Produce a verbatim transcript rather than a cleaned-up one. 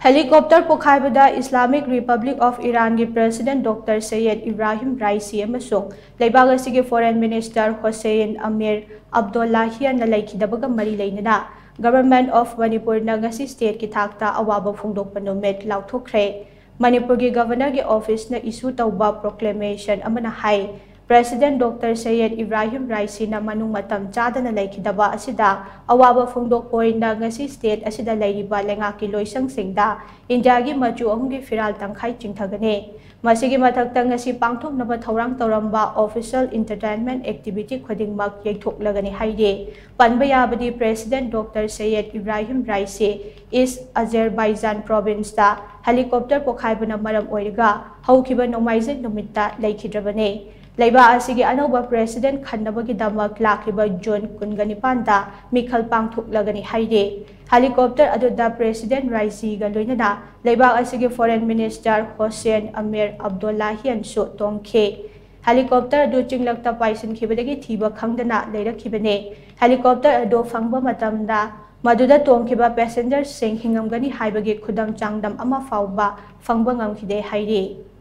Helicopter ꯄꯣꯈꯥꯏꯕꯗ Islamic Republic of Iranꯒꯤ President Doctor Sayed Ibrahim Raisi ꯑꯃꯁꯨꯡ ꯂꯩꯕꯥꯛ ꯑꯁꯤꯒꯤ Foreign Minister Hossein Amir Abdollahianꯅ ꯂꯩꯈꯤꯗꯕꯒ ꯃꯔꯤ ꯂꯩꯅꯅ Government of ꯃꯅꯤꯄꯨꯔꯅ ꯉꯁꯤ stateꯀꯤ ꯊꯥꯛꯇ ꯑꯋꯥꯕ ꯐꯣꯡꯗꯣꯛꯄ ꯅꯨꯃꯤꯠ ꯂꯥꯎꯊꯣꯛꯈ꯭ꯔꯦ꯫ ꯃꯅꯤꯄꯨꯔꯒꯤ Governorꯒꯤ officeꯅ issue ꯇꯧꯕ proclamation ꯑꯃꯅ ꯍꯥꯏ, President Doctor Sayed Ibrahim Raisiꯅ ꯃꯅꯨꯡ ꯃꯇꯝ ꯆꯥꯗꯅ ꯂꯩꯈꯤꯗꯕ ꯑꯁꯤꯗ ꯑꯋꯥꯕ ꯐꯣꯡꯗꯣꯛꯄ ꯑꯣꯏꯅ ꯉꯁꯤ state ꯑꯁꯤꯗ ꯂꯩꯔꯤꯕ ꯂꯩꯉꯥꯛꯀꯤ ꯂꯣꯏꯁꯪꯁꯤꯡꯗ ꯏꯟꯗꯤꯌꯥꯒꯤ ꯃꯆꯨ ꯑꯍꯨꯝꯒꯤ ꯐꯤꯔꯥꯜ ꯇꯪꯈꯥꯏ ꯆꯤꯡꯊꯒꯅꯤ꯫ ꯃꯁꯤꯒꯤ ꯃꯊꯛꯇ ꯉꯁꯤ ꯄꯥꯡꯊꯣꯛꯅꯕ ꯊꯧꯔꯥꯡ ꯇꯧꯔꯝꯕ official entertainment activity ꯈꯨꯗꯤꯡꯃꯛ ꯌꯩꯊꯣꯛꯂꯒꯅꯤ ꯍꯥꯏꯔꯤ꯫ ꯄꯟꯕ ꯌꯥꯕꯗꯤ President Doctor Sayed Ibrahim Raisi East Azerbaijan provinceꯇ helicopter ꯄꯣꯈꯥꯏꯕꯅ ꯃꯔꯝ ꯑꯣꯏꯔꯒ ꯍꯧꯈꯤꯕ ꯅꯣꯡꯃꯥꯏꯖꯤꯡ ꯅꯨꯃꯤꯠꯇ ꯂꯩꯈꯤꯗ꯭ꯔꯕꯅꯤ꯫ ꯂꯩꯕꯥꯛ ꯑꯁꯤꯒꯤ ꯑꯅꯧꯕ President ꯈꯟꯅꯕꯒꯤꯗꯃꯛ ꯂꯥꯛꯂꯤꯕ June ꯀꯨꯟꯒ ꯅꯤꯄꯥꯟꯗ ꯃꯤꯈꯜ ꯄꯥꯡꯊꯣꯛꯂꯒꯅꯤ ꯍꯥꯏꯔꯤ꯫ Helicopter ꯑꯗꯨꯗ President Raisiꯒ ꯂꯣꯏꯅꯅ ꯂꯩꯕꯥꯛ ꯑꯁꯤꯒꯤ Foreign Minister Hossein Amir Abdollahianꯁꯨ ꯇꯣꯡꯈꯤ꯫ Helicopter ꯑꯗꯨ ꯆꯤꯡꯂꯛꯇ ꯄꯥꯏꯁꯤꯟꯈꯤꯕꯗꯒꯤ ꯊꯤꯕ ꯈꯪꯗꯅ ꯂꯩꯔꯛꯈꯤꯕꯅꯤ꯫ Helicopter ꯑꯗꯨ ꯐꯪꯕ ꯃꯇꯝꯗ ꯃꯗꯨꯗ ꯇꯣꯡꯈꯤꯕ passengerꯁꯤꯡ ꯍꯤꯡꯉꯝꯒꯅꯤ ꯍꯥꯏꯕꯒꯤ ꯈꯨꯗꯝ ꯆꯥꯡꯗꯝ ꯑꯃ ꯐꯥꯎꯕ ꯐꯪꯕ ꯉꯝꯈꯤꯗꯦ ꯍꯥꯏꯔꯤ꯫